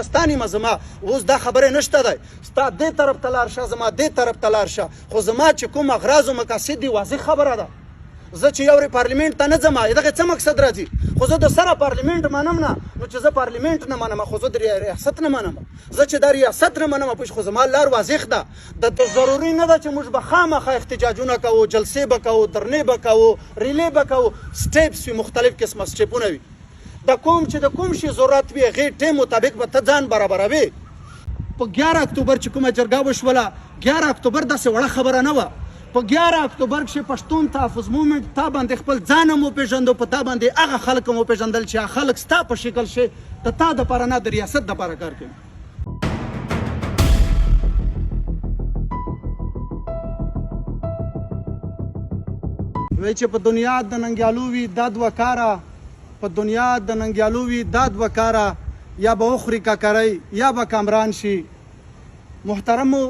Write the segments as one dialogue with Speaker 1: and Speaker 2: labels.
Speaker 1: ستا نیمه زما. اوس دا خبره نشته دی، ستا دې طرف ته لار شه، زما دې طرف ته لار شه، خو زما چې کوم اغراض او مقاصد دي واضح خبره ده. زه چې یو پارلیمنت ته نه ځم، دغه څه مقصد راځي؟ خو زه د سره پارلیمنت منم نه، نو چې زه پارلیمنت نه منم، خو زه د ریاست نه منم. زه چې د ریاست نه منم پوه، خو زما لار واضح ده. د ضروري نه ده چې موږ به خامخا احتجاجونه کوو، جلسې به کوو، درنې به کوو، ریلې به کوو. steps وي، مختلف قسمه سټیپونه وي. د کوم چې د کوم شي ضرورت وي، هغې ټیم مطابق به ته ځان برابروې. په 11 اکتوبر چې کومه جرګه وشوله، 11 اکتوبر داسې وړه خبره نه وه. په 11 اکتوبر کښې پښتون تحفظ موومنټ تا باندې خپل ځان هم وپېژندو، په تا باندې هغه خلک هم وپېژندل چې هغه خلک ستا په شکل کښې د تا دپاره نه، د ریاست دپاره کار کوي. وی چې په دنیا د ننګیالو وي دا دوه کاره، په دنیا د ننګیالو وي دا دوه کاره، یا به وخوري ککرۍ یا به کامران شي. محترمو،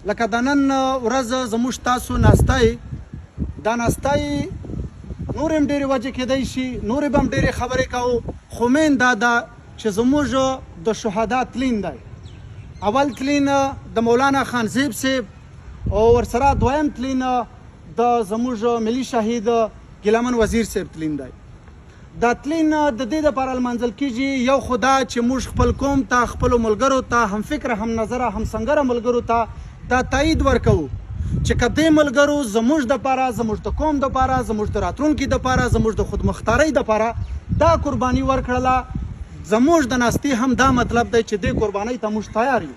Speaker 1: لکه د نن ورځ زموږ تاسو ناستای، دا ناستای نور هم ډېرې وجې کېدای شي، نورې به هم ډېرې خبرې کوو، خو مین دا ده چې زموږ د شهدا تلین دی. اول تلین د مولانا خان زیب صاحب او ورسره دویم تلین د زموږ ملي شهید ګیلامن وزیر صاحب تلین دی. دا تلین د دې لپاره لمانځل کیږي، یو خو دا چې موږ خپل قوم ته، خپلو ملګرو ته، هم فکره، هم نظره، هم سنګره ملګرو ته دا تایید ورکوو چې که دې ملګرو زموږ دپاره، زموږ د قوم دپاره، زموږ د راتلونکي دپاره، زموږ د خودمختارۍ دپاره دا قرباني ورکړله، زموږ د ناستې هم دا مطلب دی چې دې قربانۍ ته موږ تیار یو.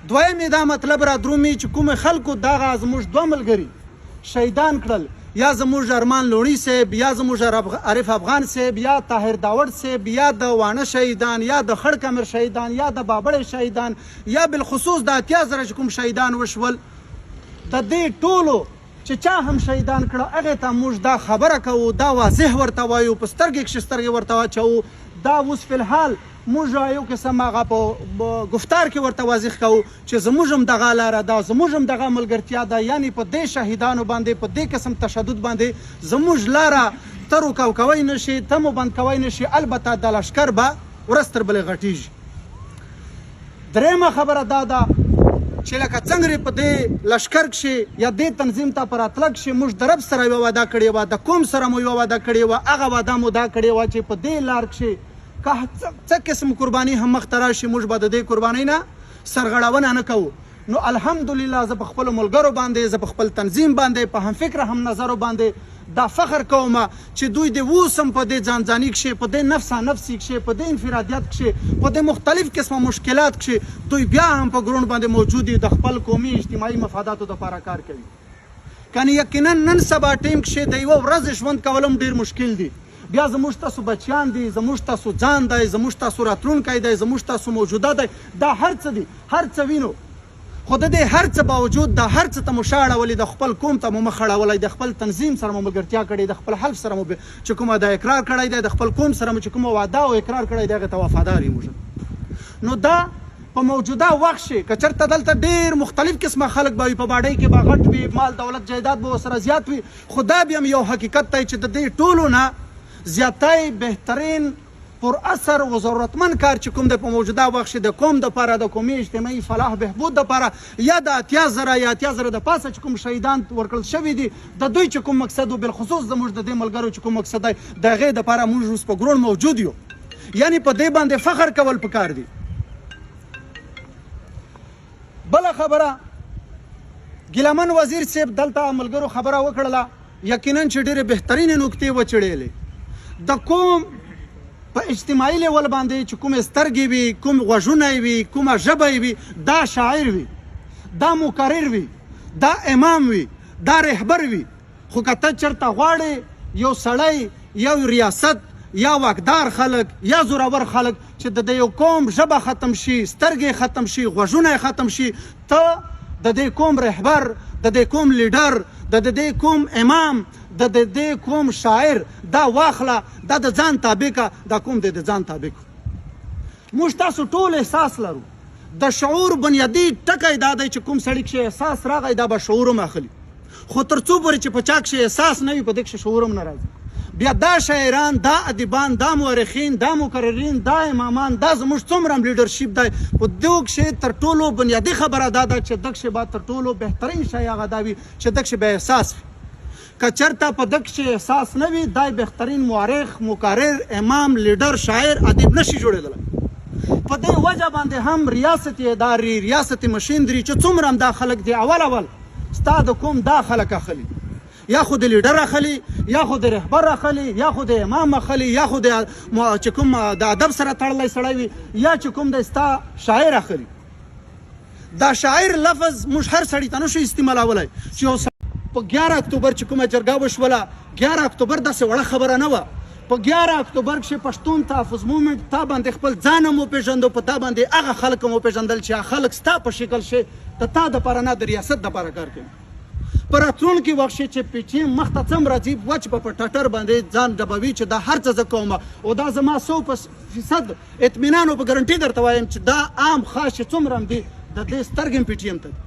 Speaker 1: دویم یې دا مطلب را درومي چې کوم خلکو دغه زموږ دوه ملګري شهیدان کړل، یا زموږ ارمان لوڼي صاحب، یا زموږ عارف افغان صاحب، یا طاهر داوړ صاحب، یا د واڼه شهیدان، یا د خړ کمر شهیدان، یا د بابړې شهیدان، یا بالخصوص د 80,000 چې کوم شهیدان وشول، د دې ټولو چې چا هم شهیدان کړه، هغې ته موږ دا خبره کوو، دا واضح ورته وایو، په سترګې کښې سترګې ورته واچوو. دا اوس فی الحال موږ یو قسم هغه په ګفتار کې ورته واضح کوو چې زموږ هم دغه لاره ده، زموږ هم دغه ملګرتیا ده. یعنی په دې شهیدانو باندې په دې قسم تشدد باندې زموږ لاره ته روکاو کوی نه شي، ته مو بند کوی نه شي، البته د لښکر به ورځ تر بلې غټیږي. درېیمه خبره دا ده چې لکه څنګه په دې لښکر کښې یا دې تنظیم ته په راتلګ کښې موږ د رب سره یوه وعده کړې وه، د قوم سره مو یوه وعده کړې وه، هغه وعده مو دا کړې وه چې په دې لار کښې که څه قسم قرباني هم مخته راشي، موږ به د دې قربانۍ نه سرغړونه نه کوو. نو الحمدلله زه په خپلو ملګرو باندې، زه په خپل تنظیم باندې، په همفکره هم نظرو باندې دا فخر کوم چې دوی د اوس هم په دې ځانځاني کښې، په دې نفسا نفسي کښې، په دې انفرادیت کښې، په دې مختلف قسمه مشکلات کښې دوی بیا هم په ګرون باندې موجود دي، د خپل قومي اجتماعي مفاداتو دپاره کار کوي. کنې یقینا نن سبا ټیم کښې د یوه ورځ ژوند کول هم ډیر مشکل دي. بیا زموږ تاسو بچیان دي، زموږ تاسو ځان دی، زموږ تاسو راتلونکی دی، زموږ تاسو موجوده دی، دا هر څه دي، هر څه وینو، خو د دې هر څه باوجود دا هر څه ته مو شا اړولې، د خپل قوم ته مو مخ اړولی، د خپل تنظیم سره مو ملګرتیا کړې، د خپل حلف سره مو چې کومه دا اقرار کړی دی، د خپل قوم سره مو چې کومه وعده او اقرار کړی دی، هغې ته وفادار یو موږ. نو دا په موجوده وخت کښې که چېرته دلته ډېر مختلف قسمه خلک به وي، په باډۍ کې به غټ وي، مال دولت جایداد به ورسره زیات وي، خو دا بیا هم یو حقیقت دی چې د دې ټولو نه زیاتی بهترین پر اثر و ضرورتمند کار چې کوم دی په موجوده وخت کښې د قوم دپاره، د قومي اجتماعي فلاح بهبود دپاره، یا د 80,000 یا 80,000 د پاسه چې کوم شهیدان ورکړل شوي دي، د دوی چې کوم مقصد و، بالخصوص زموږ د دې ملګرو چې کوم مقصد دی، د هغې دپاره موږ اوس په ګروڼ موجود یو. یعنی په دې باندې فخر کول پکار دي. بله خبره، ګیلامن وزیر صاحب دلته ملګرو خبره وکړله، یقینا چې ډېرې بهترینې نکتې وچړېلې. د قوم په اجتماعي لیول باندې چې کومې سترګې وي، کوم غوږونه وي، کومه ژبه وي، دا شاعر وي، دا مقرر وي، دا امام وي، دا رهبر وي. خو که ته چرته غواړې یو سړی، یو ریاست، یا واکدار خلک یا زورور خلک چې د یو قوم ژبه ختم شي، سترګې ختم شي، غوږونه ختم شي، ته د دې قوم رهبر، د دې قوم لیډر، د دې قوم امام، د دې قوم شاعر دا واخله، دا د ځان تابع که، دا قوم دې د ځان تابع کو. موږ تاسو ټول احساس لرو. د شعور بنیادي ټکی دا دی چې کوم سړي کښې احساس راغی، دا به شعور هم اخلي، خو تر څو پورې چې په چا کښې احساس نه وي، په دې کښې شعور هم نه راځي. بیا دا شاعران، دا ادیبان، دا مورخین، دا مقررین، دا امامان، دا زموږ څومره هم لیډرشیپ دی، په دو کښې تر ټولو بنیادي خبره دا ده چې دکښې به تر ټولو بهترین شی هغه دا وي چې دکښې به احساس وي. که چرته په ده کښې احساس نه وي، دی بهترین مورخ، مقرر، امام، لیډر، شاعر، ادیب نه شي جوړېدلی. په دې وجه باندې هم ریاستي ادارې، ریاستي مشیندري چې څومره هم دا خلک دي، اول اول ستا د کوم دا خلک اخلي، یا خو د لیډر اخلي، یا خو د رهبر اخلي، یا خو د امام اخلي، یا خو د چې کوم د ادب سره تړلی سړی وي، یا چې کوم د ستا شاعر اخلي. دا شاعر لفظ موږ هر سړي ته نشو استعمالولای چې یو په 11 اکتوبر چې کومه جرګه وشوله، 11 اکتوبر داسې وړه خبره نه وه. په 11 اکتوبر کښې پښتون تحفظ موومنټ تا باندې خپل ځان هم وپېژندو، په تا باندې هغه خلک هم وپېژندل چې هغه خلک ستا په شکل کښې د تا دپاره نه، د ریاست دپاره کار کوي. په راتلونکي وخت کښې چې پي ټي ایم مخته څم راځي، وچ به په ټټر باندې ځان ډبوي چې دا هر څه زه کوم، او دا زما 100% اطمینان او په ګرنټي درته وایم چې دا عام خاص چې څومره هم دي، د دې سترګې هم پي ټي ایم ته دي.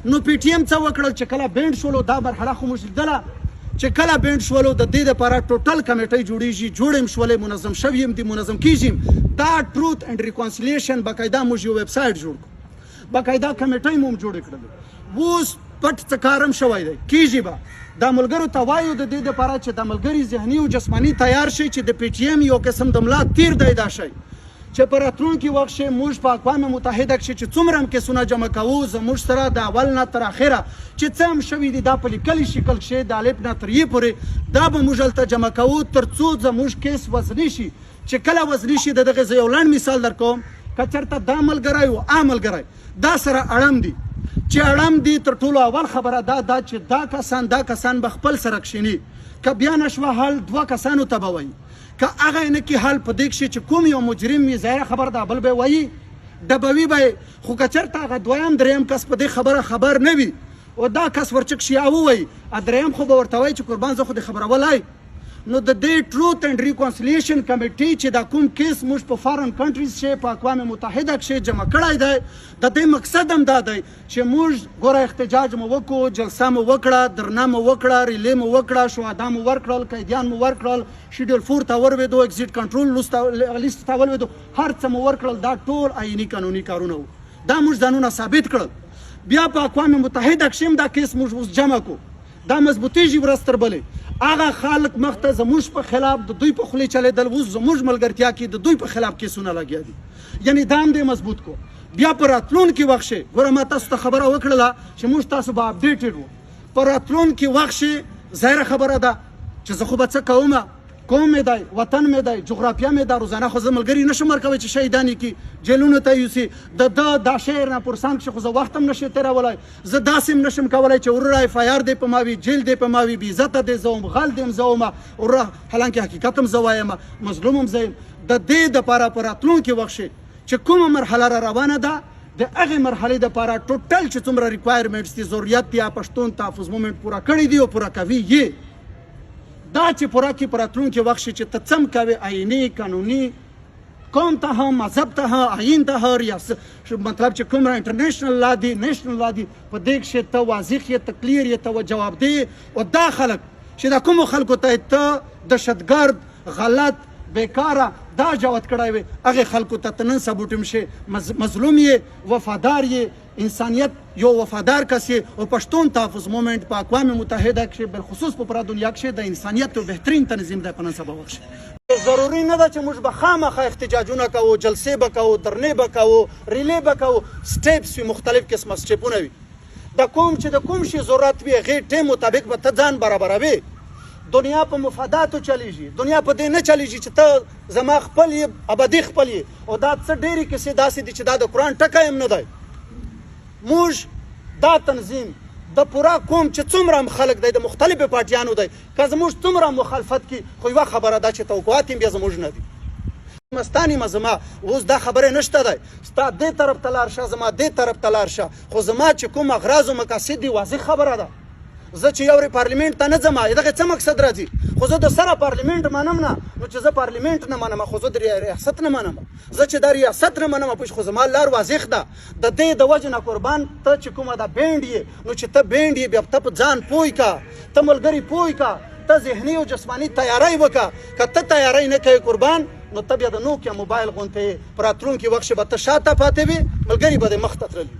Speaker 1: نو پي ټي ایم څه وکړل چې کله بینډ شولو، دا مرحله خو موږ لیدله چې کله بینډ شولو، د دې لپاره ټوټل کمیټۍ جوړیږي، جوړې هم شولې، منظم شوي هم دي، منظم کیږي. دا ټروت اینډ ریکانسیلیشن باقاعده موږ یو ویب سایټ جوړ کړو، باقاعده کمیټۍ مو هم جوړې کړلې. اوس پټ څه کار هم شوی دی، کیږي به. دا ملګرو ته وایو د دې لپاره چې دا ملګري ذهني او جسماني تیار شي چې د پي ټي ایم یو قسم د ملا تیر دی دا شی، چې په راتلونکي وخت کښې موږ په اقوام متحده کښې چې څومره هم کیسونه جمع کوو، زموږ سره د اول نه تر اخره چې څه هم شوي دي، دا په لیکلي شکل کښې د الف نه تر یې پورې دا به موږ هلته جمع کوو، تر څو زموږ کیس وزني شي. چې کله وزني شي، د دغې زه یو لنډ مثال درکوم. که چېرته دا ملګری او آ ملګری دا سره اړم دي، چې اړم دي، تر ټولو اول خبره دا ده چې دا کسان به خپل سره کښیني. که بیا نشوه حل، دوه کسانو ته به وایي. که هغه نه کی حل، په دې کښې چې کوم یو مجرم وي، ظاهره خبره ده بل به وایي، ډبوي به. خو که چېرته هغه دویم دریم کس په دې خبره خبر نه وي او دا کس ورچک شي او وایي، دریم خو به ورته وایي چې قربان، زه خو دې خبرولای. نو د دې ټروت اینډ ریکانسیلیشن کمیټي چې دا کوم کیس موږ په فارن کنټریز کې په اقوام متحده کې جمع کړی دی، د دې مقصد هم دا دی چې موږ ګوره احتجاج مو وکړو، جلسه مو وکړه، درنه مو وکړه، ریلې مو وکړه، شهدا مو ورکړل، قیدیان مو ورکړل، شیډول 4 ته ولوېدو، ایگزیټ کنټرول لیست ته ولوېدو، هر څه مو ورکړل. دا ټول آئیني قانوني کارونه وو، دا موږ ځانونه ثابت کړل. بیا په اقوام متحده کې هم دا کیس موږ اوس جمع کو، دا مضبوطیږي ورځ تر بلې. هغه خلک مخته زموږ په خلاف د دوی په خولې چلېدل، اوس زموږ ملګرتیا کې د دوی په خلاف کیسونه لګیا دي، یعنی دا هم دې مضبوط کو. بیا په راتلونکي وخت کښې ګوره ما تاسو ته خبره وکړله چې موږ تاسو به اپډیټډ وو. په راتلونکي وخت کښې ظاهره خبره ده چې زه خو به څه کوم، قوم مې دی، وطن مې دی، جغرافیا مې ده. روزانه خو زه ملګري نشم ورکوی چې شهیدان یې کړي، جیلونو ته یوسي. د ده دا شعر نه پرسان کښې خو زه وخت هم نشي تېرولی. زه داسې هم نشم کولی چې وروره اف آی آر دې په ما وي، جیل دې په ما وي، بې عزته دې زه وم، غل دې هم زه وم وروره، حالانکه حقیقت هم زه وایم، مظلوم هم زه یم. د دې دپاره په راتلونکي وخت کښې چې کومه مرحله را روانه ده، د هغې مرحلې دپاره ټوټل چې څومره ریکوایرمنټس دي، ضروریت دي، پښتون تحفظ موومنټ پوره کړي دي او پوره کوي یې. دا چې پوره کې په راتلونکي وخت چې ته څم کوې، آئیني قانوني، قوم ته هم، مذهب ته هم، آئین ته هم، ریاست مطلب چې کوم انټرنیشنل لا دي، نېشنل لا دي، په دې کښې ته واضح یې، ته کلیر یې، ته جواب دی. او دا خلک چې دا کومو خلکو ته ته دهشتګرد، غلط، بیکاره دا جواب کړی وي، هغې خلکو ته ته نن سبا ټیم شي مظلوم یې، وفادار یې، انسانیت یو وفادار کس یې. او پښتون تحفظ موومنټ په اقوام متحده کښې، بالخصوص په پوره دنیا کښې د انسانیت یو بهترین تنظیم دی په نن سبا وخت کښې. ضروري نه ده چې موږ به خامخا احتجاجونه کوو، جلسې به کوو، درنې به کوو، ریلې به کوو. سټیپس وي، مختلف قسمه سټیپونه وي. د کوم چې د کوم شي ضرورت وي، هغې ټیم مطابق به ته ځان برابروې. دنیا په مفاداتو چلیږي، دنیا په دې نه چلیږي چې ته زما خپل یې، ابدي خپل یې. او دا څه ډېرې کیسې داسې دي چې دا د قرآن ټکی هم نه دی. موږ دا تنظیم د پورا قوم چې څومره هم خلک دی، د مختلفو پارټیانو دی، که زموږ څومره مخالفت کی، خو یوه خبره ده چې توقعات هم بیا زموږ نه دي. مستانی ما زما اوس دا خبره نشته دی، ستا دې طرف ته لار شه، زما دې طرف ته لار شه، خو زما چې کوم اغراض او مقاصد دي، واضح خبره ده. زه چې یو ورې پارلیمنت ته نه ځم، دغه څه مقصد راځي؟ خو زه د سره پارلیمنت منم نه. نو چې زه پارلیمنت نه منم، خو زه د ریاست نه منم. زه چې د ریاست نه منم پوه، خو زما لار واضح ده. د دې د وجې نه قربان، ته چې کومه دا بینډ یې، نو چې ته بینډ یې، بیا ته په ځان پوه کا، ته ملګری پوه کا. ته ذهني او جسماني تیاری وکړه. که ته تیاری نه کوې قربان، نو ته بیا د نوکیا موبایل غونته یې، په راتلونکي وخت کښې به ته شاته پاتې وې، ملګري به دې مخته تللي.